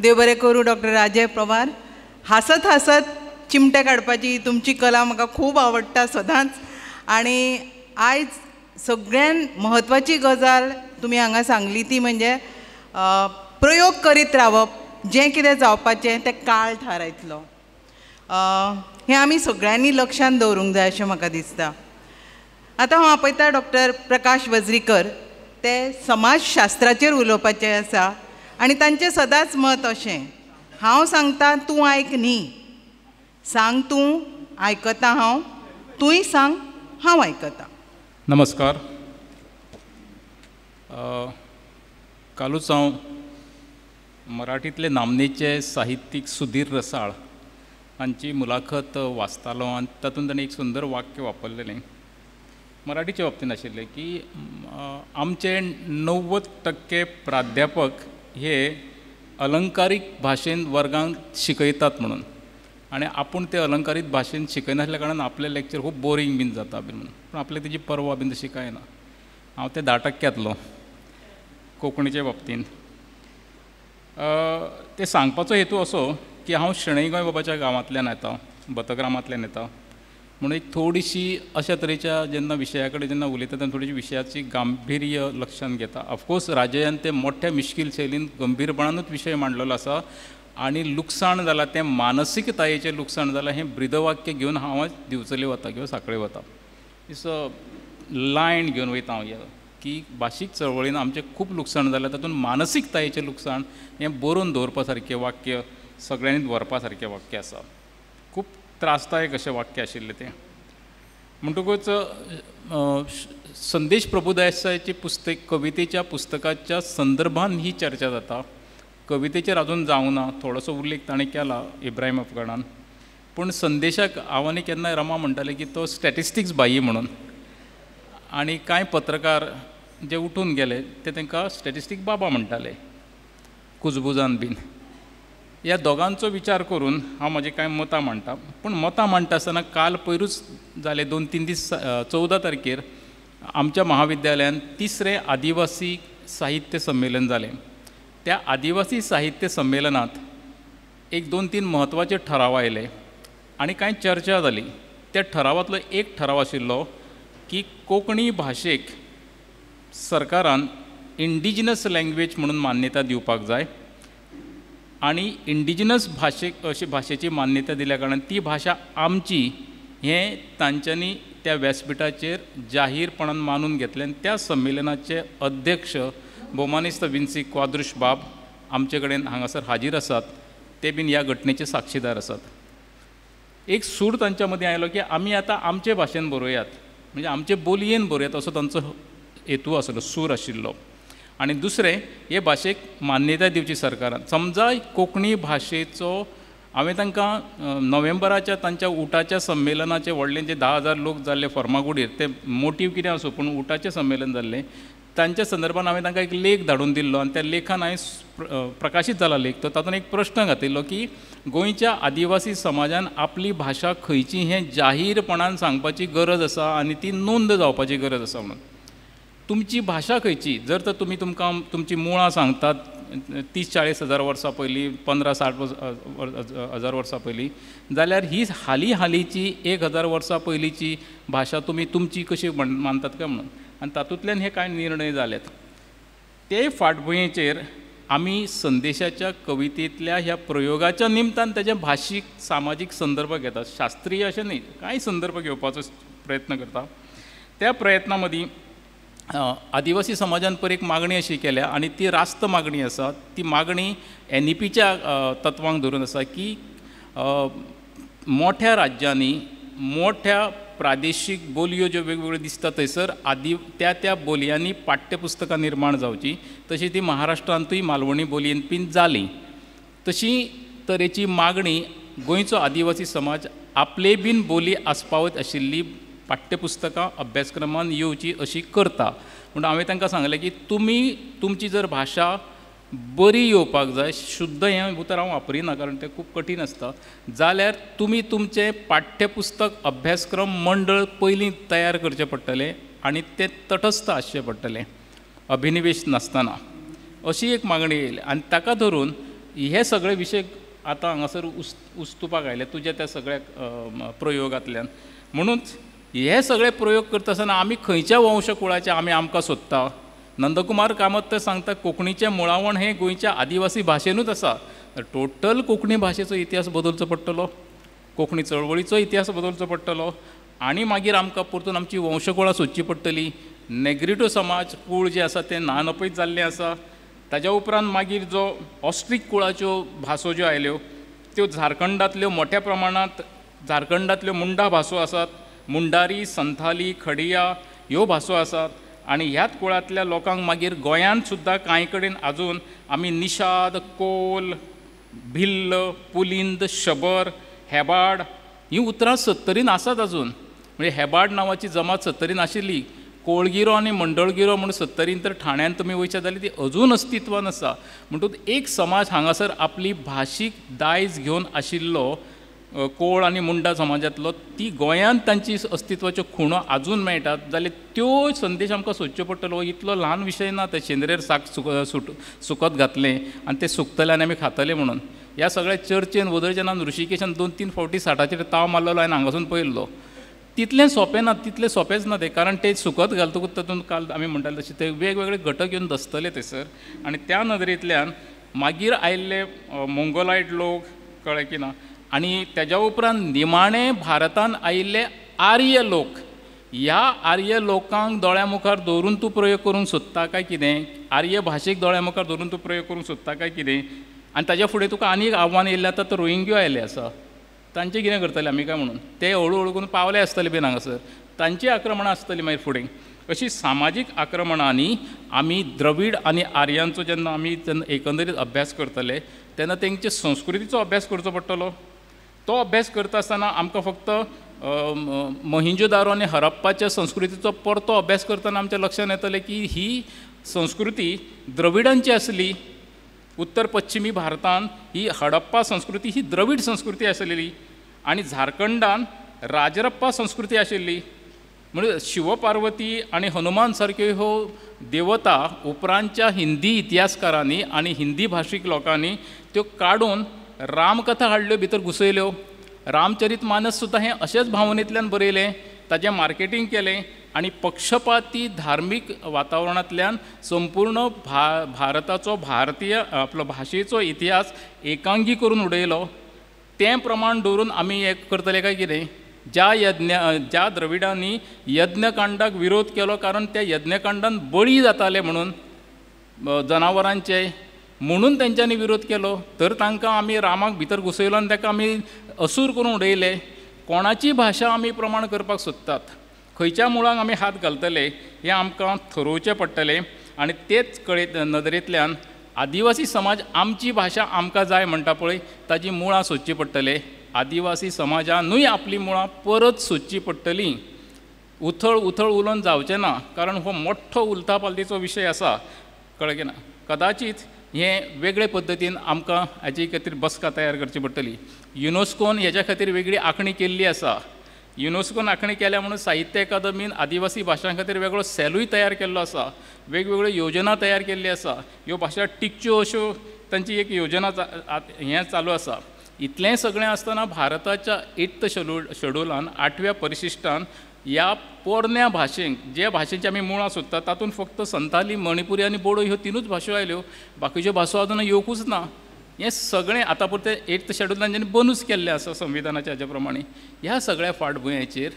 देव बरें करूं डॉक्टर राजय पवार. हांसत हांसत चिमटे काडपाची तुमची कला म्हाका खूब आवडटा सदांच. आनी आयज सगळ्यान म्हत्वाची गजाल तुमी हांगा सांगली ती म्हणजे प्रयोग करीत रावप, जें कितें जावपाचें तें काळ थारायतलो. हें आमी सगळ्यांनी लक्षांत दवरूंक जाय अशें म्हाका दिसता. आतां हांव आपयता डॉक्टर प्रकाश वजरीकर. ते समाजशास्त्राचेर उलोवपाचें आसा आनी तांचें सदांच मत अशें, हांव सांगता तूं आयक न्ही, सांग तूं आयकता हांव, तूंय सांग हांव आयकता. नमस्कार. कालूच हांव मराठींतले नामनेचे साहित्यीक सुधीर रसाळ हांची मुलाखत वाचतालो आनी तातूंत ताणें एक सुंदर वाक्य वापरलेलें, मराठीच्या बाबतींत आशिल्लें की आमचे 90% प्राध्यापक हे अलंकारीक भाशेन वर्गांत शिकयतात म्हणून, आनी आपूण ते अलंकारीत भाशेन शिकयनासल्या कारणान आपलें लेक्चर खूब बोरींग बीन जाता बीन म्हणून, पूण आपल्याक तेजी पर्वा बीन तशी कांय ना. हांव ते 10%तलो कोंकणीचे बाबतींत. ते सांगपाचो हेतू असो की हांव शणै गोंयबाबाच्या गांवांतल्यान येता, भतग्रामांतल्यान येता, म्हणून एक थोडीशी अशा तरेच्या जेन्ना विशया कडेन जेन्ना उलयता तेन्ना थोडीशी विशयाची गांभीर्य लक्षांत घेता. ऑफकोर्स राजयान ते मोठ्या मिश्कील शैलीन गंभीरपणानूच विशय मांडलेलो आसा आनी लुकसाण जालां तें मानसीकतायेचें लुकसाण जालां हें ब्रीदवाक्य घेवन हांव दिवचले वता किंवा सांखळे वता. It's a line घेवन वयता हांव की भाशीक चळवळीन आमचें खूब लुकसाण जालां, तातूंत मानसीकतायेचें लुकसाण हें बरोवन दवरपा सारकें वाक्य, सगळ्यांनी व्हरपा सारकें वाक्य आसा. खूब त्रासदायक अशें वाक्य आशिल्लें तें. म्हणटकूच संदेश प्रभुदेसायाची पुस्तक कवितेच्या पुस्तकाच्या संदर्भान ही चर्चा जाता. कवितेचेर अजून जावंक ना, थोडोसो उल्लेख ताणें केला इब्राहिम अफगाणान, पूण संदेशाक हांव आनी केन्नाय रमा म्हणटालें की तो स्टॅटिस्टिक्स बाई म्हणून, आनी कांय पत्रकार जे उठून गेले ते तांकां स्टॅटिस्टीक बाबा म्हणटाले, कुजबुजान बीन. ह्या दोगांचो विचार करून हांव म्हजी कांय मतां मांडटा. पूण मतां मांडटा आसतना काल पयरूच जाले 2-3 दीस 14 तारखेर आमच्या महाविद्यालयान तिसरें आदिवासी साहित्य संमेलन जालें. त्या आदिवासी साहित्य संमेलनांत एक 2-3 म्हत्वाचे ठराव आयले आनी कांय चर्चा जाली. त्या ठरावांतलो एक ठराव आशिल्लो की कोंकणी भाशेक सरकारान इंडिजिनस लँग्वेज म्हणून मान्यता दिवपाक जाय आनी इंडिजिनस भाशेक अशी भाशेची मान्यता दिल्या कारणान ती भाशा आमची हें तांच्यांनी त्या व्यासपिठाचेर जाहीरपणान मानून घेतलें. आनी त्या संमेलनाचे अध्यक्ष भोवमानेस्त विन्सी क्वाद्रुश बाब आमचे कडेन हांगासर हाजीर आसात, ते बीन ह्या घटनेचे साक्षीदार आसात. एक सूर तांच्या मदीं आयलो की आमी आतां आमचे भाशेन बरोयात, म्हणजे आमचे बोलयेन बरोयात असो तांचो हेतू आसलो, सूर आशिल्लो. आनी दुसरें, हे भाशेक मान्यताय दिवची सरकारान. समजा कोंकणी भाशेचो हांवें तांकां नोव्हेंबराच्या तांच्या उटाच्या संमेलनाचे व्हडले जे 10,000 लोक जाल्ले फर्मागुडयेर, ते मोटीव कितें आसूं पूण उटाचें संमेलन जाल्लें, तांच्या संदर्भान हांवें तांकां एक लेख धाडून दिल्लो आनी त्या लेखान हांवें प्रकाशीत जाला लेख, तो तातूंत एक प्रश्न घातिल्लो की गोंयच्या आदिवासी समाजान आपली भाशा खंयची हें जाहीरपणान सांगपाची गरज आसा आनी ती नोंद जावपाची गरज आसा म्हणून. तुमची भाशा खंयची, जर तर तुमी तुमकां तुमची मुळां सांगतात 30-40 हजार वर्सां पयलीं, 15-60 हजार वर्सां पयलीं, जाल्यार ही हालीं हालींची 1000 वर्सां पयलींची भाशा तुमी तुमची कशी मानतात काय म्हणून. आनी तातूंतल्यान हे कांय निर्णय जाल्यात. ते फाटभुंयेचेर आमी संदेशाच्या कवितेंतल्या ह्या प्रयोगाच्या निमतान ताजे भाशीक सामाजीक संदर्भ घेतात, शास्त्रीय अशें न्ही, कांय संदर्भ घेवपाचो प्रयत्न करता. त्या प्रयत्ना मदीं आदिवासी समाजान पर एक मागणी अशी केल्या आनी ती रास्त मागणी आसा. ती मागणी एनईपीच्या तत्वांक धरून आसा की मोठ्या राज्यांनी मोठ्या प्रादेशीक बोलयो ज्यो वेगवेगळ्यो दिसता थंयसर आदी त्या त्या बोलयांनी पाठ्यपुस्तकां निर्माण जावची, तशी ती महाराष्ट्रांतूय मालवणी बोलयेन बीन जाली. तशी तरेची मागणी गोंयचो आदिवासी समाज आपले बीन बोली आस्पावत आशिल्ली पाठ्यपुस्तकां अभ्यासक्रमान येवची अशी करता. म्हणून हांवें तांकां सांगलें की तुमी तुमची जर भाशा बरी येवपाक जाय, शुद्ध हें उतर हांव वापरिना कारण तें खूब कठीण आसता, जाल्यार तुमी तुमचें पाठ्यपुस्तक अभ्यासक्रम मंडळ पयलीं तयार करचें पडटलें आनी तें तटस्थ आसचें पडटलें, अभिनिवेश नासतना, अशी एक मागणी येयली. आनी ताका धरून हे सगळे विशय आतां हांगासर उस्तुपाक आयले तुज्या त्या सगळ्या प्रयोगांतल्यान. म्हणूच हे सगळे प्रयोग करता आसतना आमी खंयच्या वंशकुळाचे आमी आमकां सोदता. नंदकुमार कामत तर सांगता कोंकणीचें मुळावण हें गोंयच्या आदिवासी भाशेनूच आसा. टोटल कोंकणी भाशेचो इतिहास बदलचो पडटलो, कोंकणी चळवळीचो इतिहास बदलचो पडटलो आनी मागीर आमकां परतून आमची वंशकुळां सोदची पडटली. नेग्रिटो समाज कूळ जें आसा तें ना नपयत जाल्लें आसा. ताज्या उपरांत मागीर जो ऑस्ट्रीक कुळाच्यो भासो ज्यो आयल्यो त्यो झारखंडांतल्यो मोठ्या प्रमाणांत झारखंडांतल्यो मुंडा भासो आसात, मुंडारी, संथाली, खडिया ह्यो भासो आसात. आनी ह्याच कुळांतल्या लोकांक मागीर गोंयांत सुद्दां कांय कडेन आजून आमी निषाद, कोल, भिल्ल, पुलिंद, शबर, हेबाड हीं उतरां सत्तरीन आसात आजून. म्हणजे हेबाड नांवाची जमात सत्तरीन आशिल्ली. कोळगिरो आनी मंडळगिरो म्हूण सत्तरीन तर ठाण्यान तुमी वयशात जाल्यार ती अजून अस्तित्वान आसा. म्हणटकूच एक समाज हांगासर आपली भाशीक दायज घेवन आशिल्लो कोळ आनी मुंडा समाजांतलो, ती गोंयांत तांची अस्तित्वाच्यो खुणो आजून मेळटात जाल्यार त्यो संदेश आमकां सोदच्यो पडटलो. इतलो ल्हान विशय ना ते शेंद्रेर साक सुकत घातलें आनी तें सुकतलें आनी आमी खातले म्हणून. ह्या सगळ्या चर्चेन वदळच्यान ऋषिकेशान 2-3 फावटी 60चेर ताव मारलेलो हांवें हांगासून पळयल्लो. तितलें सोंपें ना, तितलें सोंपेंच ना तें, कारण तें सुकत घालतकूच तातूंत काल आमी म्हणटाले तशें ते वेगवेगळे घटक येवन दसतले थंयसर. आनी त्या नदरेंतल्यान मागीर आयिल्ले मोंगोलायड लोक, कळ्ळें की ना, आनी तेज्या उपरांत निमाणें भारतान आयिल्ले आर्य लोक, ह्या आर्य लोकांक दोळ्या मुखार दवरून तूं प्रयोग करूंक सोदता काय कितें, आर्य भाशेक दोळ्या मुखार दवरून तूं प्रयोग करूंक सोदता काय कितें. आनी ताज्या फुडें तुका आनी एक आव्हान येयल्लें आतां तर रोहिंग्यो आयिल्ले आसा, तांचें कितें करतले आमी काय म्हणून, ते हळू हळू करून पावले आसतले बीन हांगासर, तांची आक्रमणां आसतली मागीर फुडें. अशी सामाजीक आक्रमणांनी आमी द्रवीड आनी आर्यांचो जेन्ना आमी जेन्ना एकंदरीत अभ्यास करतले तेन्ना तेंचे संस्कृतीचो अभ्यास करचो पडटलो. तो अभ्यास करता आसतना आमकां फक्त मोहिंजोदारो आनी हरप्पाच्या संस्कृतीचो परतो अभ्यास करतना आमच्या लक्षांत येतलें की ही संस्कृती द्रविडांची आसली. उत्तर पश्चिमी भारतांत ही हडप्पा संस्कृती ही द्रवीड संस्कृती आसलेली आनी झारखंडान राजरप्पा संस्कृती आशिल्ली. म्हणजे शिवपार्वती आनी हनुमान सारक्यो ह्यो देवता उपरांतच्या हिंदी इतिहासकारांनी आनी हिंदी भाशीक लोकांनी त्यो काडून रामकथा हाडल्यो, भितर घुसयल्यो. रामचरीत मानस सुद्दां हें अशेंच भावनेंतल्यान बरयलें, ताजें मार्केटींग केलें आनी पक्षपाती धार्मीक वातावरणांतल्यान संपूर्ण भारताचो भारतीय आपलो भाशेचो इतिहास एकांगी करून उडयलो. तें प्रमाण दवरून आमी हें करतले काय कितें? ज्या द्रविडांनी यज्ञकांडाक विरोध केलो, कारण त्या यज्ञकांडान बळी जाताले म्हणून जनावरांचे, म्हणून तेंच्यांनी विरोध केलो, तर तांकां आमी रामाक भितर घुसयलो आनी ताका आमी असूर करून उडयले. कोणाची भाशा आमी प्रमाण करपाक सोदतात, खंयच्या मुळांक आमी हात घालतले हें आमकां थरोवचें पडटलें. आनी तेच नदरेंतल्यान आदिवासी समाज आमची भाशा आमकां जाय म्हणटा पळय, ताजी मुळां सोदचीं पडटले. आदिवासी समाजानूय आपलीं मुळां परत सोदचीं पडटलीं. उथळ उथळ उलोवन जावचें ना, कारण हो मोठो उलथापालथीचो विशय आसा, कळ्ळें की ना. कदाचीत हें वेगळे पद्दतीन आमकां हाजे खातीर बसका तयार करची पडटली. युनेस्कोन हेज्या खातीर वेगळी आंखणी केल्ली आसा. युनेस्कोन आंखणी केल्या म्हणून साहित्य अकादमीन आदिवासी भाशां खातीर वेगळो सेलूय तयार केल्लो आसा, वेगवेगळ्यो योजना तयार केल्ली आसा. ह्यो भाशा टिकच्यो अश्यो तांची एक योजना हें चालू आसा. इतलें सगळें आसतना भारताच्या 8th शेड्युलान 8व्या परिशिश्टान ह्या पोरण्या भाशेंक, जे भाशेची आमी मुळां सोदतात तातूंत फक्त संताली, मणिपुरी आनी बोडो ह्यो 3ूच भाशो आयल्यो, बाकीच्यो भासो अजून येवकूच ना. हें सगळें आतां पुरतें 8th शेड्युलान जेन्ना बंदूच केल्लें आसा संविधानाच्या हाज्या प्रमाणे. ह्या सगळ्या फाटभुंयेचेर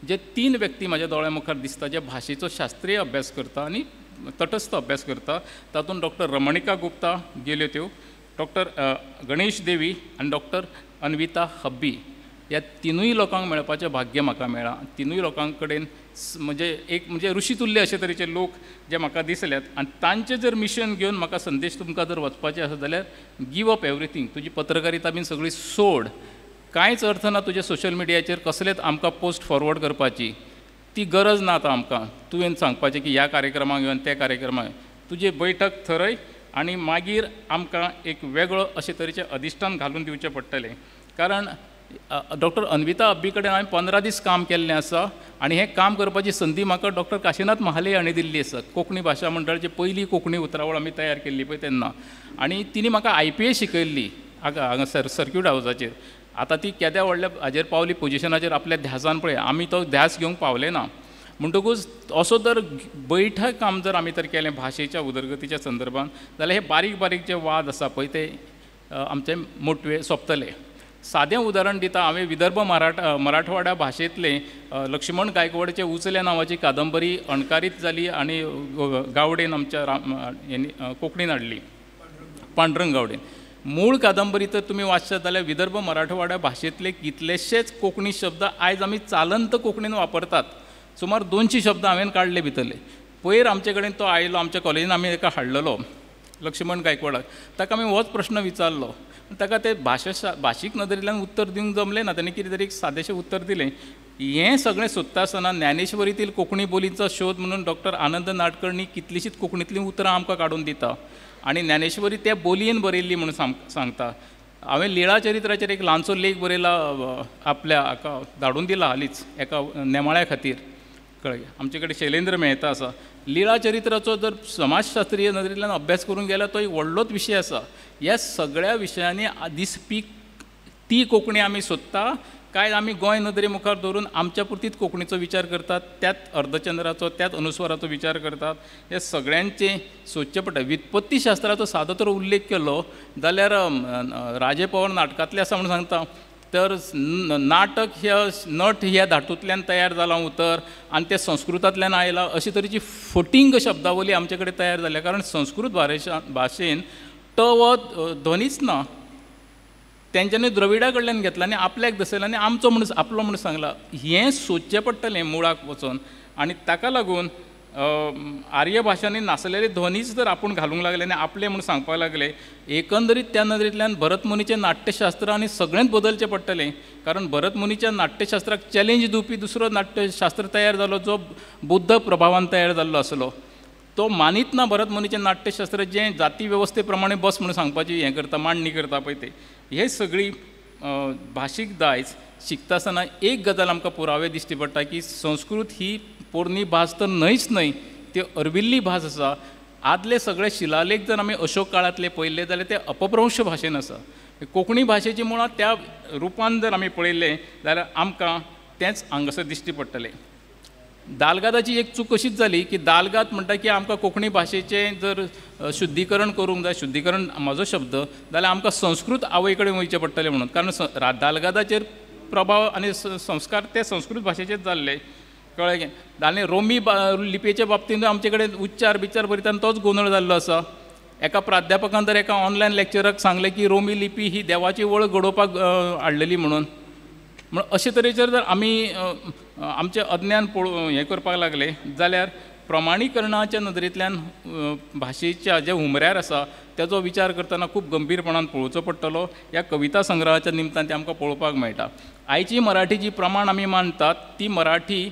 जे 3 व्यक्ती म्हाज्या दोळ्या मुखार दिसता, जे भाशेचो शास्त्रीय अभ्यास करता आनी तटस्थ अभ्यास करता, तातूंत डॉक्टर रमणिका गुप्ता गेल्यो त्यो, डॉक्टर गणेश देवी आनी डॉक्टर अन्विता हब्बी. ह्या 3ूय लोकांक मेळपाचें भाग्य म्हाका मेळ्ळां. 3ूय लोकां कडेन म्हणजे एक म्हणजे ऋषितुल्य अशे तरेचे लोक जे म्हाका दिसल्यात आनी तांचें जर मिशन घेवन म्हाका संदेश तुमकां जर वचपाचें आसा जाल्यार गिव अप एवरीथींग. तुजी पत्रकारिता बीन सगळी सोड, कांयच अर्थ ना तुज्या सोशल मिडियाचेर कसलेच आमकां पोस्ट फॉरवर्ड करपाची ती गरज ना. आतां आमकां तुवें सांगपाचें की ह्या कार्यक्रमाक येवन त्या कार्यक्रमाक, तुजी बैठक थरय आनी मागीर आमकां एक वेगळो अशे तरेचें अधिश्ठान घालून दिवचें पडटलें. कारण डॉक्टर अन्विता अब्बी कडेन हांवें 15 दीस काम केल्लें आसा आनी हें काम करपाची संदी म्हाका डॉक्टर काशिनाथ महाले हांणी दिल्ली आसा. कोंकणी भाशा मंडळाची पयली कोंकणी उतरावळ आमी तयार केल्ली पळय तेन्ना, आनी तिणी म्हाका IPA शिकयल्ली हांगासर सर्क्यूट हावजाचेर. आतां ती केद्या व्हडल्या हाजेर पावली पोजिशनाचेर आपल्या ध्यासान पळय, आमी तो ध्यास घेवंक पावले ना. म्हणटकूच असो जर बैठक काम जर आमी तर केलें भाशेच्या उदरगतीच्या संदर्भान जाल्यार हे बारीक बारीक जे वाद आसा पळय ते आमचे मोटवे सोंपतले. सादें उदाहरण दिता, हांवें विदर्भ मराठवाडा भाशेंतलें लक्ष्मण गायकवाडचे उचल्या नांवाची कादंबरी अणकारीत जाली आनी गावडेन आमच्या कोंकणीन हाडली, पांडुरंग गावडेन. मूळ कादंबरी तर तुमी वाचशात जाल्यार विदर्भ मराठवाडा भाशेंतले कितलेशेच कोंकणी शब्द आयज आमी चालंत कोंकणीन वापरतात. सुमार 200 शब्द हांवें काडले भितरले. पयर आमचे कडेन तो आयलो, आमच्या कॉलेजीन आमी ताका हाडलेलो लक्ष्मण गायकवाडाक, ताका आमी होच प्रश्न विचारलो. ताका ते भाशीक नदरेंतल्यान उत्तर दिवंक जमलें ना, ताणें कितें तरी एक सादेशें उत्तर दिलें. हें सगळें सोदता आसतना ज्ञानेश्वरीतील कोंकणी बोलींचो शोध म्हणून डॉक्टर आनंद नाडकर्णी कितलींशींच कोंकणींतलीं उतरां आमकां काडून दिता आनी ज्ञानेश्वरी त्या बोलयेन बरयल्ली म्हणून सांगता. हांवें लिळा चरित्राचेर एक ल्हानसो लेख बरयला, आपल्या हाका धाडून दिला हालींच एका नेमाळ्या खातीर, कळ्ळें. आमचे कडेन शैलेंद्र मेहता आसा. लिळा चरित्राचो जर समाजशास्त्रीय नदरेंतल्यान अभ्यास करूंक गेल्यार तो एक व्हडलोच विशय आसा. ह्या सगळ्या विशयांनी दिसपी ती कोंकणी आमी सोदता काय आमी गोंय नदरे मुखार दवरून आमच्या पुरतीच कोंकणीचो विचार करतात, त्याच अर्धचंद्राचो त्याच अनुस्वाराचो विचार करतात. हे सगळ्यांचें सोदचें पडटा. व्युत्पत्तीशास्त्राचो सादो तर उल्लेख केलो जाल्यार राजे पवार नाटकांतलें आसा म्हणून सांगता, तर नाटक ह्या नट ह्या धातूंतल्यान तयार जालां उतर आनी तें संस्कृतांतल्यान आयलां, अशे तरेची फटींग शब्दावली आमचे कडेन तयार जाल्या. कारण संस्कृत भाशेन ट हो ध्वनीच ना, तेंच्यांनी द्रविडा कडल्यान घेतला आनी आपल्याक दसयला आनी आमचो म्हूण आपलो म्हूण सांगला. हें सोदचें पडटलें मुळाक वचोन आनी ताका लागून आर्य भाशांनी नासलेले ध्वनीच जर आपूण घालूंक लागले आनी आपले म्हूण सांगपाक लागले, एकंदरीत त्या नदरेंतल्यान भरतमुनीचें नाट्यशास्त्र आनी सगळेंच बदलचें पडटलें. कारण भरतमुनीच्या नाट्यशास्त्राक चॅलेंज दिवपी दुसरो नाट्यशास्त्र तयार जालो जो बुद्ध प्रभावान तयार जाल्लो आसलो, तो मानीत ना भरतमुनीचें नाट्यशास्त्र जें जाती वेवस्थे प्रमाणे बस म्हणून सांगपाची हें करता, मांडणी करता पळय ते. हे सगळी भाशीक दायज शिकता आसतना एक गजाल आमकां पुरावे दिश्टी पडटा की संस्कृत ही पोरणी भास तर न्हयच न्हय, ती अर्विल्ली भास आसा. आदले सगळे शिलालेख जर आमी अशोक काळांतले पळयल्ले जाल्यार ते अपभ्रंश भाशेन आसा. कोंकणी भाशेची मुळां त्या रुपान जर आमी पळयलें जाल्यार आमकां तेंच हांगासर दिश्टी पडटलें. दालगादाची एक चूक अशीच जाली की दालगाद म्हणटा की आमकां कोंकणी भाशेचें जर शुद्धीकरण करूंक जाय, शुद्धीकरण म्हजो शब्द, जाल्यार आमकां संस्कृत आवय कडेन वयचें पडटलें म्हणून. कारण दालगादाचेर प्रभाव आनी संस्कार ते संस्कृत भाशेचेच जाल्ले, कळ्ळें. आनी रोमी लिपयेच्या बाबतींत आमचे कडेन उच्चार बिच्चार बरयतना तोच गोंदळ जाल्लो आसा. एका प्राध्यापकान तर एका ऑनलायन लेक्चराक सांगलें की रोमी लिपी ही देवाची वळख घडोवपाक हाडलेली म्हणून. म्हण अशे तरेचेर जर आमी आमचें अज्ञान पळोवन हें करपाक लागले जाल्यार प्रमाणीकरणाच्या नदरेंतल्यान भाशेच्या जे हुमऱ्यार आसा तेजो विचार करतना खूब गंभीरपणान पळोवचो पडटलो. ह्या कविता संग्रहाच्या निमतान तें आमकां पळोवपाक मेळटा. आयची मराठी जी प्रमाण आमी मानतात ती मराठी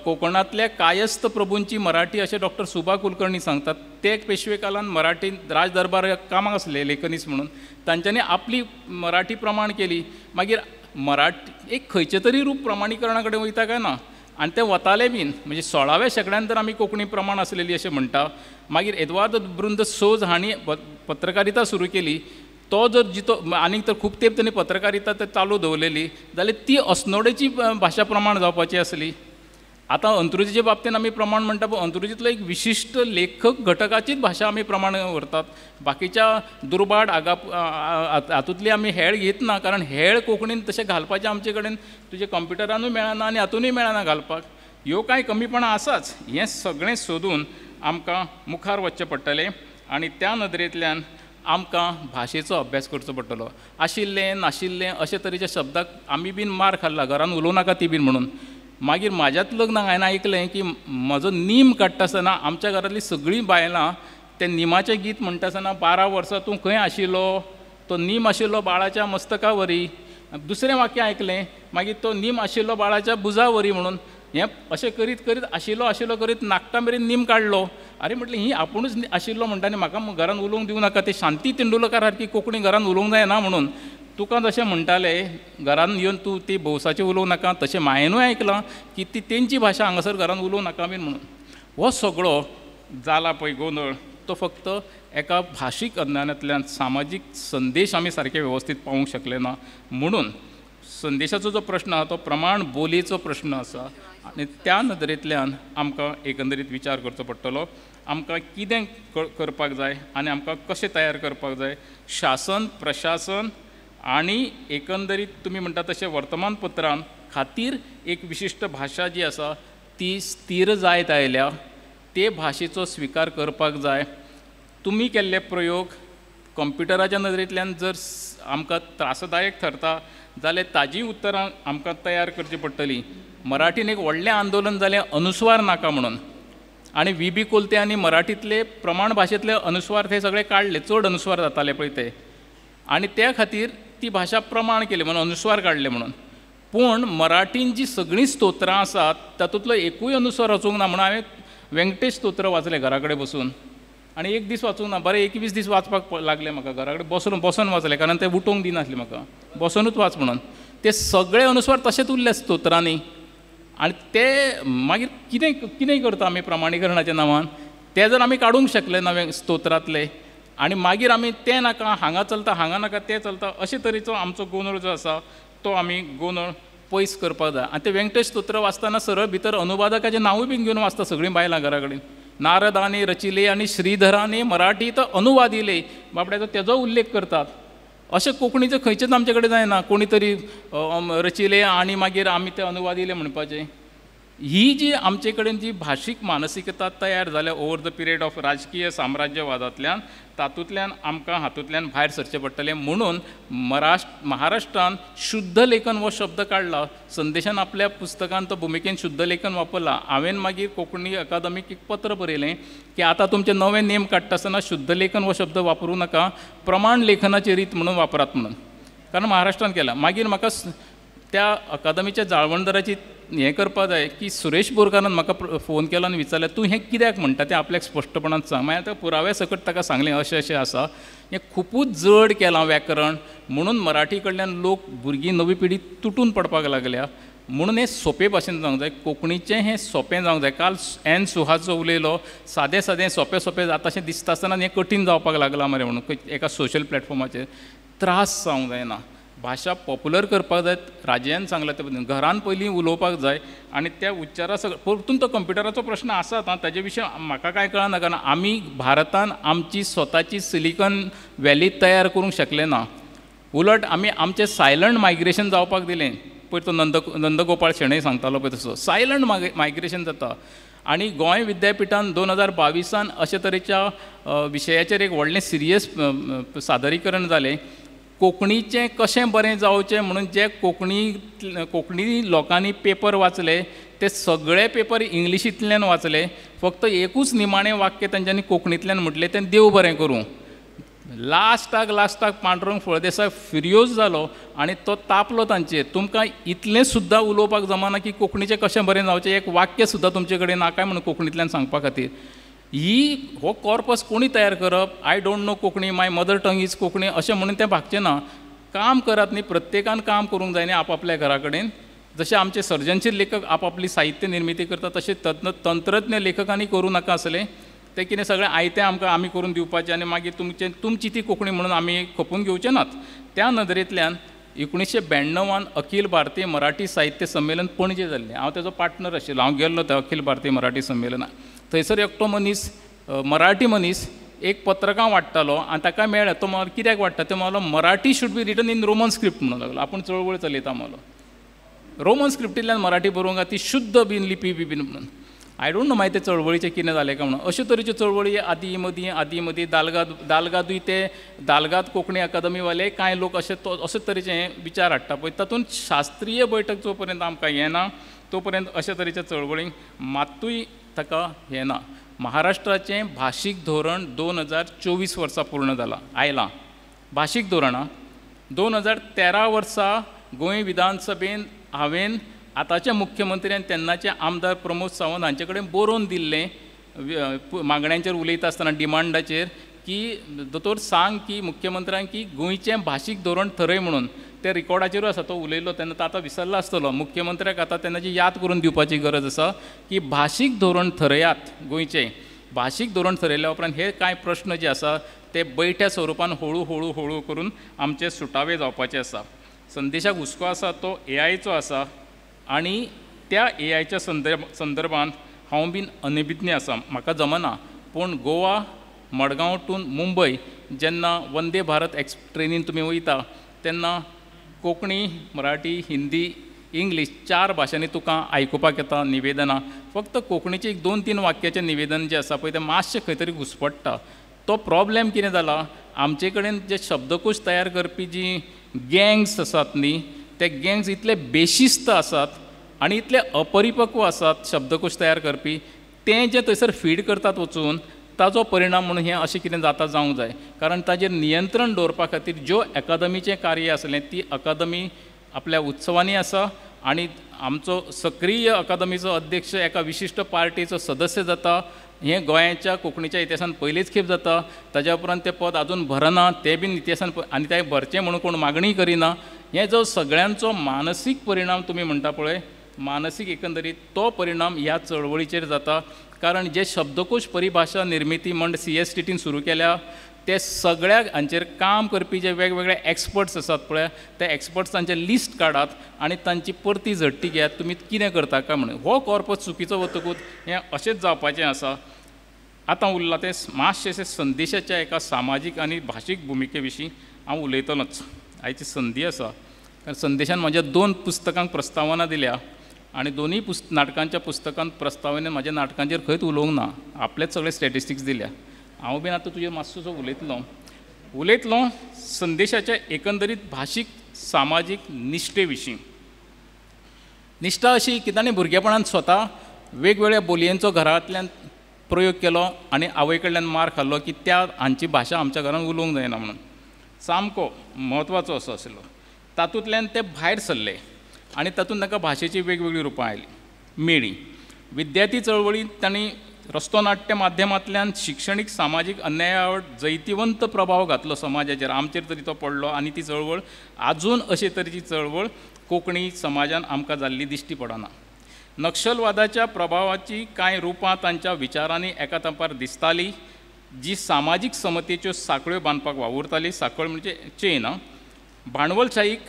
कोंकणांतल्या कायस्थ प्रभूंची मराठी अशें डॉक्टर सुभा कुलकर्णी सांगतात. ते पेशवे कालान मराठी राजदरबार कामाक आसले लेखनीस म्हणून, तांच्यांनी आपली मराठी प्रमाण केली. मागीर मराठी एक खंयचें तरी रूप प्रमाणीकरणा कडेन वयता काय ना, आनी ते वताले बीन म्हणजे 16व्या शेंकड्यान तर आमी कोंकणी प्रमाण आसलेली अशें म्हणटा. मागीर एदवार्द ब्रुंद सोज हांणी पत्रकारिता सुरू केली, तो जर जितो आनीक तर खूब तेंप ताणें पत्रकारिता तर चालू दवरलेली जाल्यार ती अस्नोडेची भाशा प्रमाण जावपाची आसली. आतां अंत्रुजीचे बाबतीन आमी प्रमाण म्हणटा, पूण अंत्रुजींतलो एक विशिश्ट लेखक घटकाचीच भाशा आमी प्रमाण व्हरतात, बाकीच्या दुर्भाट आगा हातूंतली आमी हेळ घेत ना. कारण हेळ कोंकणीन तशें घालपाचें आमचे कडेन तुजे कंप्युटरानूय मेळना आनी हातूनय मेळना घालपाक. ह्यो कांय कमीपणां आसाच. हें सगळें सोदून आमकां मुखार वचचें पडटलें आनी त्या नदरेंतल्यान आमकां भाशेचो अभ्यास करचो पडटलो. आशिल्लें नाशिल्लें अशे तरेच्या शब्दाक आमी बीन मार खाल्ला, घरान उलोवं नाका ती बीन म्हणून. मागीर म्हाज्यात लग्न हांवें आयकलें की म्हजो नीम काडटा आसतना आमच्या घरांतलीं सगळीं बायलां तें निमाचें गीत म्हणटा आसतना 12 वर्सां तूं खंय आशिल्लो, तो नीम आशिल्लो बाळाच्या मस्तका वरी. दुसरें वाक्य आयकलें मागीर तो नीम आशिल्लो बाळाच्या बुजा वरी म्हणून. हें अशें करीत करीत आशिल्लो आशिल्लो करीत नाकटां मेरेन नीम काडलो. आरे म्हटलें ही आपुणूच आशिल्लो म्हणटा आनी म्हाका घरान उलोवंक दिवं नाका, ते शांती तेंडुलकार सारकी कोंकणी घरान उलोवंक जायना म्हणून. तुका जशें म्हणटाले घरान येवन तूं ती भौसाची उलोवं नाका, तशें हांवेनूय आयकलां की ती तेंची भाशा हांगासर घरान उलोवं नाका बीन म्हणून. हो सगळो जाला पळय गोंदळ तो फक्त एका भाशीक अज्ञानांतल्यान सामाजीक संदेश आमी सारके वेवस्थीत पावोवंक शकले ना. म्हणून संदेशाचो जो प्रश्न आसा तो प्रमाण बोलयेचो प्रश्न आसा आनी त्या नदरेंतल्यान आमकां एकंदरीत विचार करचो पडटलो. आमकां कितें करपाक जाय आनी आमकां कशें तयार करपाक जाय. शासन प्रशासन आनी एकंदरीत तुमी म्हणटा तशें वर्तमानपत्रां खातीर एक विशिश्ट भाशा जी आसा ती स्थीर जायत आयल्या, ते भाशेचो स्विकार करपाक जाय. तुमी केल्ले प्रयोग कंप्युटराच्या नदरेंतल्यान जर आमकां त्रासदायक थरता जाल्यार ताजी उत्तरां आमकां तयार करची पडटली. मराठीन एक व्हडलें आंदोलन जालें अनुस्वार नाका म्हणून, आनी व्ही बी कोलते आनी मराठींतले प्रमाण भाशेंतले अनुस्वार ते सगळे काडले, चड अनुस्वार जाताले पळय ते, आनी त्या खातीर ती भाशा प्रमाण केली म्हणून अनुस्वार काडले म्हणून. पूण मराठीन जी सगळीं स्तोत्रां आसात तातूंतलो एकूय अनुस्वार वचूंक ना म्हणून हांवें वेंकटेश स्तोत्र वाचलें घरा कडेन बसून, आनी एक दीस वाचूंक ना, बरें 21 दीस वाचपाक लागले म्हाका. घरा कडेन बसून बसून वाचलें, कारण ते उठोवंक दिनासले म्हाका, बसोनूच वाच म्हणून. ते सगळे अनुस्वार तशेंच उरले स्तोत्रांनी. आनी ते मागीर कितें कितें करता आमी प्रमाणीकरणाच्या नांवान, ते जर आमी काडूंक शकले ना स्तोत्रांतले, आनी मागीर आमी तें नाका हांगा चलता, हांगा नाका तें चलता, अशे तरेचो आमचो गोंदळ जो आसा तो आमी गोंदळ पयस करपाक जाय. आनी ते वेंकटेश स्तोत्र वाचतना सरळ भितर अनुवादकाचें नांवूय बीन घेवन वाचता सगळीं बायलां घरा कडेन. नारदानी रचिले आनी श्रीधराने मराठीत अनुवादिले, बाबड्याचो तेजो उल्लेख करतात. अशें कोंकणीचें खंयचेच आमचे कडेन जायना, कोणी तरी रचिले आनी मागीर आमी ते अनुवादिले म्हणपाचें. ही जी आमचे कडेन जी भाशीक मानसिकता तयार जाल्या ओवर the period of राजकीय साम्राज्यवादांतल्यान, तातूंतल्यान आमकां हातूंतल्यान भायर सरचें पडटलें. म्हणून महाराष्ट्रान शुद्ध लेखन हो शब्द काडला, संदेशान आपल्या पुस्तकान तो भुमिकेन शुद्ध लेखन वापरला. हांवें मागीर कोंकणी अकादमीक एक पत्र बरयलें की आतां तुमचे नवे नेम काडटा आसतना शुद्ध लेखन हो शब्द वापरूं नाका, प्रमाण लेखनाची रीत म्हणून वापरात म्हणून, कारण महाराष्ट्रान केला. मागीर म्हाका त्या अकादमीच्या जाळवणदाराची हें करपाक जाय की सुरेश बोरकारान म्हाका फोन केलो आनी विचारलें तूं हें कित्याक म्हणटा तें आपल्याक स्पश्टपणान सांग. मागीर आतां पुराव्या सकट ताका सांगलें अशें अशें आसा, हें खुबूच जड केलां व्याकरण, म्हणून मराठी कडल्यान लोक भुरगीं नवी पिढी तुटून पडपाक लागल्या. म्हणून हें सोंपे भाशेन जावंक जाय, कोंकणीचें हें सोंपें जावंक जाय. काल एन सुहास जो उलयलो सादें सादें सोंपें सोंपें जाता अशें दिसता आसतना हें कठीण जावपाक लागलां मरे म्हणून एका सोशल प्लॅटफॉर्माचेर त्रास जावंक जायना. भाशा पॉपुलर करपाक जाय, राजयान सांगलां ते पद्दतीन घरान पयलीं उलोवपाक जाय आनी त्या उच्चारा सगळो परतून तो कंप्युटराचो प्रश्न आसात आं, ताजे विशीं म्हाका कांय कळना, कारण आमी भारतान आमची स्वताची सिलिकॉन व्हॅली तयार करूंक शकले ना. उलट आमी आमचें सायलंट मायग्रेशन जावपाक दिलें. पयर तो नंदगोपाळ शेणै सांगतालो पळय तसो सायलंट मायग्रेशन जाता. आनी गोंय विद्यापिठान 2022 अशे तरेच्या विशयाचेर एक व्हडलें सिरियस सादरीकरण जालें. कोंकणीचें कशें बरें जावचें म्हणून जे कोंकणी लोकांनी पेपर वाचले ते सगळे पेपर इंग्लिशींतल्यान वाचले, फक्त एकूच निमाणें वाक्य तांच्यांनी कोंकणींतल्यान म्हटलें तें देव बरें करूं. लास्टाक लास्टाक पांडुरंग फळदेसाय फिर्योज जालो आनी तो तापलो तांचेर, तुमकां इतलें सुद्दां उलोवपाक जमाना की कोंकणीचें कशें बरें जावचें एक वाक्य सुद्दां तुमचे कडेन ना काय म्हणून कोंकणींतल्यान सांगपा खातीर. ही हो कॉर्पस कोणी तयार करप, I don't know Konkani, my mother tongue is Konkani अशें म्हणून तें भागचें ना. काम करात न्ही, प्रत्येकान काम करूंक जाय न्ही आपआपल्या घरा कडेन. जशें आमचे सर्जनशील लेखक आपआपली साहित्य निर्मिती करता तशें तंत्रज्ञ लेखकांनी करूं नाका आसलें. तें कितें सगळें आयतें आमकां आमी करून दिवपाचें आनी मागीर तुमची ती कोंकणी म्हणून आमी खपून घेवचे नात. त्या नदरेंतल्यान 1992 अखिल भारतीय मराठी साहित्य संमेलन पणजे जाल्लें. हांव तेजो पार्टनर आशिल्लो, हांव गेल्लो त्या अखिल भारतीय मराठी संमेलनाक. थंयसर एकटो मनीस मराठी मनीस एक पत्रकां वाडटालो आनी ताका मेळ्ळें. तो म्हणलो कित्याक वाडटा, तो म्हणलो Marathi should be written in Roman script म्हणूंक लागलो. आपूण चळवळ चलयता म्हणलो, रोमन स्क्रिप्टींतल्यान मराठी बरोवंक ती शुद्ध बीन लिपी बीन म्हणून. I don't know मागीर ते चळवळीचें कितें जालें काय म्हणून. अश्यो तरेच्यो चळवळी आदीं मदीं आदीं मदीं दालगादूय ते दालगाद कोंकणी अकादमीवाले कांय लोक अशे अशे तरेचे विचार हाडटा पळय, तातूंत शास्त्रीय बैठक जो पर्यंत आमकां येना तो पर्यंत अशे तरेच्या चळवळींक मात्तूय ताका येना. महाराष्ट्राचें भाशीक धोरण 2024 वर्सा पूर्ण जालां आयलां. भाशीक धोरणां 2013 वर्सा गोंय विधानसभेन हांवें आतांचे मुख्यमंत्री आनी तेन्नाचे आमदार प्रमोद सावंत हांचे कडेन बरोवन दिल्लें मागण्यांचेर उलयता आसतना डिमांडाचेर की दोतोर सांग की मुख्यमंत्र्यांक की गोंयचें भाशीक धोरण थरय म्हणून. ते रिकॉर्डाचेरूय आसा, तो उलयलो तेन्ना तो आतां विसरला आसतलो. मुख्यमंत्र्याक आतां तेन्नाची याद करून दिवपाची गरज आसा की भाशीक धोरण थरयात गोंयचें. भाशीक धोरण थरयल्या उपरांत हे कांय प्रश्न जे आसा ते बैठ्या स्वरुपान हळू हळू हळू करून आमचे सुटावे जावपाचे आसा. संदेशाक हुस्को आसा तो एआयचो आसा आनी त्या एआयच्या संदर्भात हांव बीन अनभिज्ञ आसा, म्हाका जमना. पूण गोवा मडगांव टू मुंबय जेन्ना वंदे भारत एक्स ट्रेनीन तुमी वयता तेन्ना कोंकणी, मराठी, हिंदी, इंग्लीश 4 भाशांनी तुका आयकुपाक येता निवेदनां. फक्त कोंकणीचें एक 2-3 वाक्याचें निवेदन जें आसा पळय तें मातशें खंय तरी घुसपडटा. तो प्रॉब्लेम कितें जाला, आमचे कडेन जे शब्दकोश तयार करपी जी गँग्स आसात न्ही, ते गँग्स इतले बेशिस्त आसात आनी इतले अपरिपक्व आसात शब्दकोश तयार करपी, तें जें थंयसर फीड करतात वचून ताजो परिणाम म्हणून हें अशें कितें जाता जावंक जाय. कारण ताजेर नियंत्रण दवरपा खातीर ज्यो अकादमीचें कार्य आसलें ती अकादमी आपल्या उत्सवांनी आसा आनी आमचो सक्रीय अकादमीचो अध्यक्ष एका विशिश्ट पार्टीचो सदस्य जाता. हें गोंयाच्या कोंकणीच्या इतिहासान पयलीच खेप जाता. ताज्या उपरांत तें पद आजून भरना, तें बीन इतिहासान आनी तें भरचें म्हणून कोण मागणी करिना. हें जो सगळ्यांचो मानसीक परिणाम तुमी म्हणटा पळय, मानसीक एकंदरीत तो परिणाम ह्या चळवळीचेर जाता. कारण जे शब्दकोश परिभाशा निर्मिती मंडळ CSTTन सुरू केल्या ते सगळ्या हांचेर काम करपी जे वेगवेगळे एक्सपर्ट्स आसात पळय, ते एक्सपर्ट्सांचें लिस्ट काडात आनी तांची परती झडटी घेयात, तुमी कितें करता काय म्हणून. हो कॉर्पस चुकीचो वतकूच हें अशेंच जावपाचें आसा. आतां उरलां तें मातशें संदेशाच्या एका सामाजीक आनी भाशीक भुमिके विशीं हांव उलयतलोच. आयची संदी आसा कारण संदेशान म्हज्या 2 पुस्तकांक प्रस्तावना दिल्या आनी दोनूय नाटकांच्या पुस्तकांत प्रस्तावनेन म्हज्या नाटकांचेर खंयच उलोवंक ना, आपलेच सगळे स्टॅटिस्टिक्स दिल्या. हांव बीन आतां तुजेर मातसो उलयतलो संदेशाच्या एकंदरीत भाशीक सामाजीक निश्ठे विशीं. निश्ठा अशी की ताणें भुरगेपणांत स्वता वेगवेगळ्या बोलयेंचो घरांतल्यान प्रयोग केलो आनी आवय कडल्यान मार खाल्लो की त्या हांची भाशा आमच्या घरांत उलोवंक जायना म्हणून. सामको म्हत्वाचो असो आशिल्लो. तातूंतल्यान ते भायर सरले आनी तातूंत तांकां भाशेची वेगवेगळीं रुपां आयलीं मेळ्ळीं. विद्यार्थी चळवळींत तांणी रस्तो नाट्य माध्यमांतल्यान शिक्षणीक सामाजीक अन्यायावर जैतिवंत प्रभाव घातलो समाजाचेर, आमचेर तरी तो पडलो आनी ती चळवळ आजून अशे तरेची चळवळ कोंकणी समाजान आमकां जाल्ली दिश्टी पडना. नक्षलवादाच्या प्रभावाची कांय रुपां तांच्या विचारांनी एका तेंपार दिसताली, जी सामाजीक समतेच्यो साखळ्यो बांदपाक वावुरताली. साखळ म्हणजे चेन. भांडवलशाहीक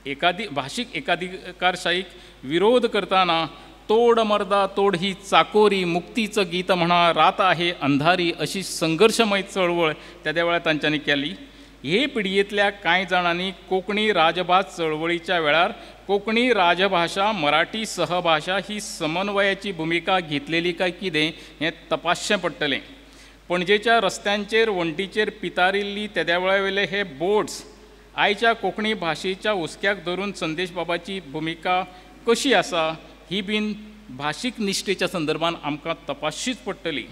एकादी भाशीक एकाधिकारशाहीक विरोध करताना तोड मर्दा तोड ही चाकोरी मुक्तीचं गीत म्हणा रात आहे अंधारी अशी संघर्षमय चळवळ त्या वेळार तांच्यांनी केली. हे पिळगेंतल्या कांय जाणांनी कोंकणी राजभास चळवळीच्या वेळार कोंकणी राजभाशा मराठी सहभाशा ही समन्वयाची भुमिका घेतलेली काय कितें हें तपासचें पडटलें. पणजेच्या रस्त्यांचेर वण्टीचेर पितारिल्ली तेद्या वेळा वयले हे बोर्ड्स आयच्या कोंकणी भाशेच्या हुस्क्याक धरून संदेश बाबाची भुमिका कशी आसा ही बीन भाशीक निश्ठेच्या संदर्भान आमकां तपासचीच पडटली.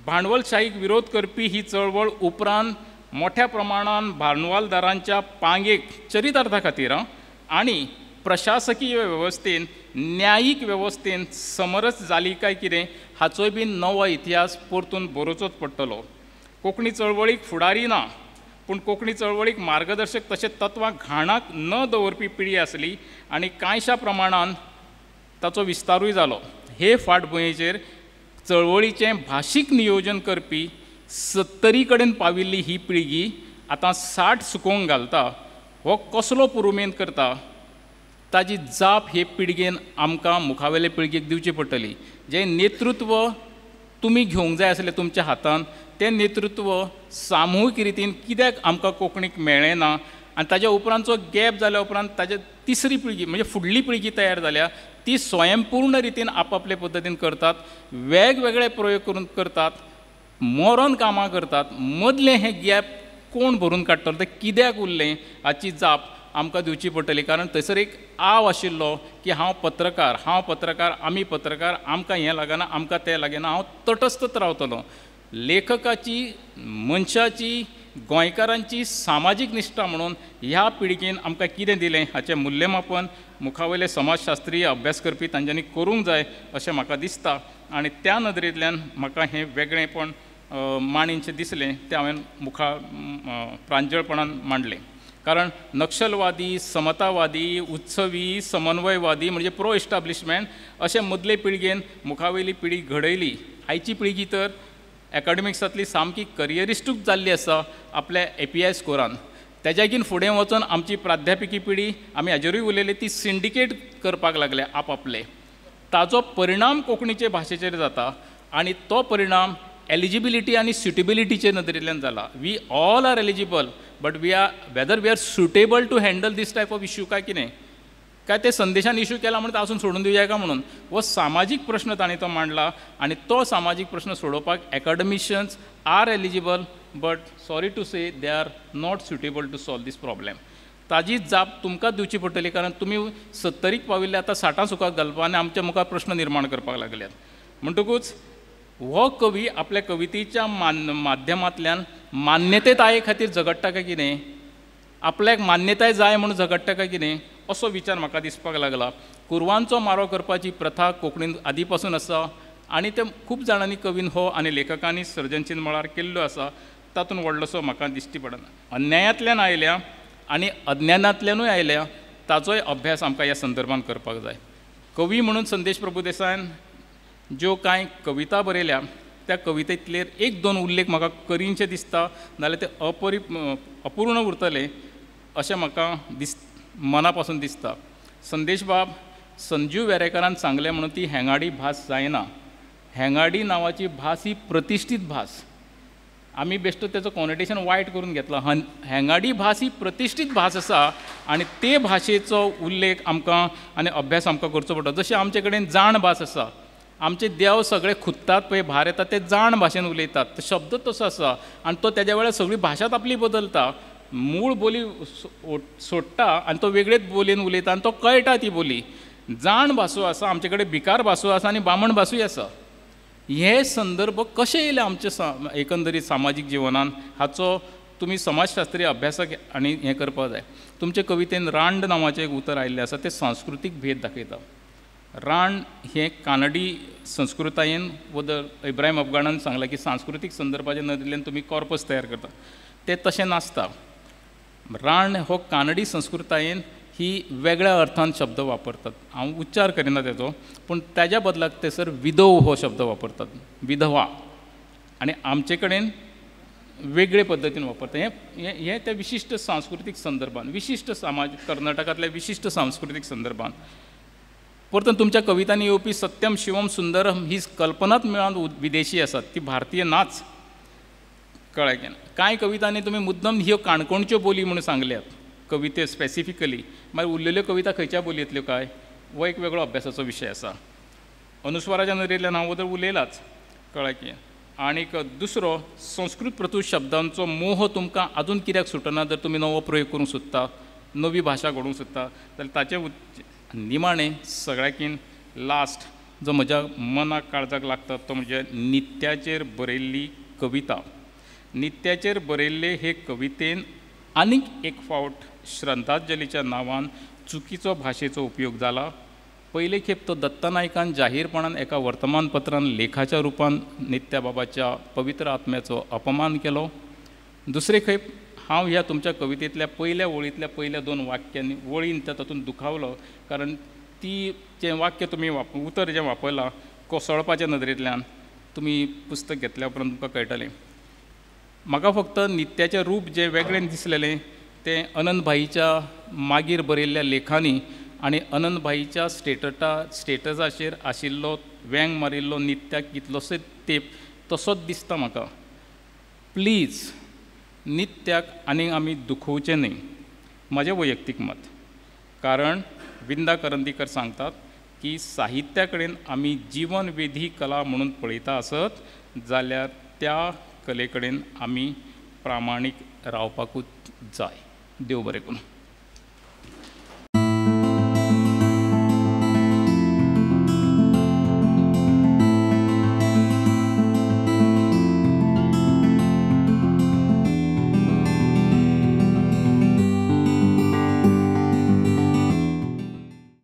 भांडवलशाहीक विरोध करपी ही चळवळ उपरांत मोठ्या प्रमाणान भांडवलदारांच्या पांगेक चरितार्था खातीर आनी प्रशासकीय वेवस्थेन न्यायीक वेवस्थेन समरस जाली काय कितें हाचोय बीन नवो इतिहास परतून बरोवचोच पडटलो. कोंकणी चळवळीक फुडारी ना, पूण कोंकणी चळवळीक मार्गदर्शक तशें तत्वां घाणाक न दवरपी पिळगी आसली आनी कांयशा प्रमाणान ताचो विस्तारूय जालो. हे फाटभुंयेचेर चळवळीचें भाशीक नियोजन करपी 70 कडेन पाविल्ली ही पिळगी आतां 60 सुकोवंक घालता. हो कसलो पुरुमेंत करता ताजी जाप हे पिळगेन आमकां मुखावेले पिळगेक दिवची पडटली. जें नेतृत्व तुमी घेवंक जाय आसलें तुमच्या हातान तें नेतृत्व सामुहीक रितीन कित्याक आमकां कोंकणीक मेळ्ळें ना आनी ताज्या उपरांतचो गॅप जाल्या उपरांत ताजे तिसरी पिळगी म्हणजे फुडली पिळगी तयार जाल्या ती स्वयंपूर्ण रितीन आपआपले पद्दतीन करतात, वेगवेगळे प्रयोग करून करतात, मरोन कामां करतात. मदलें हें गॅप कोण भरून काडटलो, तें कित्याक उरलें हाची जाप आमकां दिवची पडटली. कारण थंयसर एक आव आशिल्लो की हांव पत्रकार, हांव पत्रकार, आमी पत्रकार, आमकां हें लागना, आमकां तें लागना, हांव तटस्थच रावतलो. लेखकाची, मनशाची, गोंयकारांची सामाजीक निश्ठा म्हणून ह्या पिळगेन आमकां कितें दिलें हाचें मूल्यमापन मुखावयले समाजशास्त्रीय अभ्यास करपी तांच्यांनी करूंक जाय अशें म्हाका दिसता आनी त्या नदरेंतल्यान म्हाका हें वेगळेंपण मांडीनशें दिसलें तें हांवें मुखार प्रांजळपणान मांडलें. कारण नक्षलवादी, समतावादी, उत्सवी, समन्वयवादी म्हणजे प्रो इस्टाब्लिशमेंट अशें मदले पिळगेन मुखावयली पिळगी घडयली. आयची पिळगी तर एकाडेमिक्सांतली सामकी करियरिस्टूच जाल्ली आसा आपल्या एपीआय स्कोरान. तेज्याकीन फुडें वचून आमची प्राध्यापिकी पिढी, आमी हाजेरूय उलयले, ती सिंडिकेट करपाक लागल्या आपआपले. ताजो परिणाम कोंकणीचे भाशेचेर जाता आनी तो परिणाम एलिजिबिलिटी आनी सुटेबिलिटीचे नदरेंतल्यान जाला. We all are eligible but we are whether we are suitable to handle this type of issue काय कितें, काय ते संदेशान इशू केला म्हणून आसून सोडून दिवया काय म्हणून हो सामाजीक प्रश्न ताणें तो मांडला आनी तो सामाजीक प्रश्न सोडोवपाक academicians are eligible but sorry to say they are not suitable to solve this problem. ताजी जाप तुमकां दिवची पडटली, कारण तुमी 70 पाविल्ले, आतां 60 सुखाक घालपा आनी आमच्या मुखार प्रश्न निर्माण करपाक लागल्यात. म्हणटकूच हो कवी आपल्या कवितेच्या माध्यमांतल्यान मान्यताये खातीर झगडटा काय कितें, आपल्याक मान्यताय जाय म्हणून झगडटा काय कितें असो विचार म्हाका दिसपाक लागला. कुरवांचो मारो करपाची प्रथा कोंकणीन आदी पासून आसा आनी ते खूब जाणांनी कवीन हो आनी लेखकांनी सर्जनशील मळार केल्लो आसा, तातूंत व्हडलोसो म्हाका दिश्टी पडना. अन्यायांतल्यान आयल्या आनी अज्ञानांतल्यानूय आयल्या, ताचोय अभ्यास आमकां ह्या संदर्भान करपाक जाय. कवी म्हणून संदेश प्रभुदेसायान ज्यो कांय कविता बरयल्या त्या कवितेंतले एक दोन उल्लेख म्हाका करीनशें दिसता, नाल्यार ते अपूर्ण उरतले अशें म्हाका मना पासून दिसता. संदेश बाब, संजीव वेरेंकारान सांगलें म्हणून ती हेंगाडी भास जायना. हेंगाडी नांवाची भास ही प्रतिश्ठीत भास, आमी बेश्टो तेचो कॉनोटेशन वायट करून घेतला. हेंगाडी भास ही प्रतिश्ठीत भास आसा आनी ते भाशेचो उल्लेख आमकां आनी अभ्यास आमकां करचो पडटा. जशें आमचे कडेन जाण भास आसा, आमचे देव सगळे खुदतात पळय, भार येता ते जाण भाशेन उलयतात, तो शब्द तसो आसा आनी तो तेज्या वेळार सगळी भाशाच आपली बदलता, मूळ बोली सोडटा आनी तो वेगळेच बोलयेन उलयता आनी तो कळटा ती बोली. जाण भासो आसा आमचे कडेन, भिकार भासो आसा आनी बामण भासूय आसा. हे संदर्भ कशे येयले आमच्या एकंदरीत सामाजीक जिवनान हाचो तुमी समाजशास्त्रीय अभ्यासक आनी हें करपाक जाय. तुमचे कवितेन रांड नांवाचें एक उतर आयिल्लें आसा, तें सांस्कृतीक भेद दाखयता. रांड हें कानडी संस्कृतायेन वदर इब्राहिम अफगाणान सांगलां की सांस्कृतीक संदर्भाच्या नदरेंतल्यान तुमी कॉर्पस तयार करता, तें तशें नासता. रांड हो कानडी संस्कृतायेन ही वेगळ्या अर्थान शब्द वापरतात, हांव उच्चार करिना तेजो, पूण ताज्या बदलाक ते सर विधव हो शब्द वापरतात, विधवा, आनी आमचे कडेन वेगळे पद्दतीन वापरतात. हें हें त्या विशिश्ट सांस्कृतीक संदर्भान, विशिश्ट समाज कर्नाटकांतल्या विशिश्ट सांस्कृतीक संदर्भान. परतून तुमच्या कवितांनी येवपी सत्यम शिवम सुंदरम ही कल्पनाच मेळान विदेशी आसात, ती भारतीय नाच, कळ्ळें की ना. कांय कवितांनी तुमी मुद्दम ह्यो काणकोणच्यो बोली म्हणून सांगल्यात कविते स्पेसिफिकली, मागीर उरलेल्यो कविता खंयच्या बोलयेंतल्यो काय हो एक वेगळो अभ्यासाचो विशय आसा. अनुस्वाराच्या नदरेंतल्यान हांव वदळ उलयलाच, कळ्ळें की. आनीक दुसरो संस्कृत प्रतू शब्दांचो मोह तुमकां आजून कित्याक सुटना, जर तुमी नवो प्रयोग करूंक सोदता, नवी भाशा घडोवंक सोदता जाल्यार ताचें निमाणें सगळ्याकीन लास्ट जो म्हज्या मनाक काळजाक लागता तो म्हणजे नित्याचेर बरयल्ली कविता. नित्याचेर बरयल्ले हे कवितेन आनीक एक फावट श्रद्धांजलीच्या नांवान चुकीचो भाशेचो उपयोग जाला. पयले खेप तो दत्ता नायकान जाहीरपणान एका वर्तमानपत्रान लेखाच्या रुपान नित्या बाबाच्या पवित्र आत्म्याचो अपमान केलो. दुसरे खेप हांव ह्या तुमच्या कवितेंतल्या पयल्या ओळींतल्या पयल्या दोन वाक्यांनी वळीन त्या तातूंत दुखावलो, कारण ती जें वाक्य तुमी उतर जें वापरलां कोसळपाच्या नदरेंतल्यान तुमी पुस्तक घेतल्या उपरांत तुमकां कळटलें. म्हाका फक्त नित्याचें रूप जें वेगळें दिसलेलें तें अनंत भाईच्या मागीर बरयल्ल्या लेखांनी आनी अनंत भाईच्या स्टेटसाचेर आशिल्लो वेंग मारिल्लो नित्याक कितलोसो तेंप तसोच दिसता म्हाका. प्लीज नित्याक आनीक आमी दुखोवचें न्हय, म्हजें वैयक्तीक मत. कारण विंदा करंदीकर सांगतात की साहित्या कडेन आमी जिवन वेधी कला म्हणून पळयता आसत जाल्यार त्या कले कडेन आमी प्रामाणीक रावपाकूच जाय. देव बरें करूं.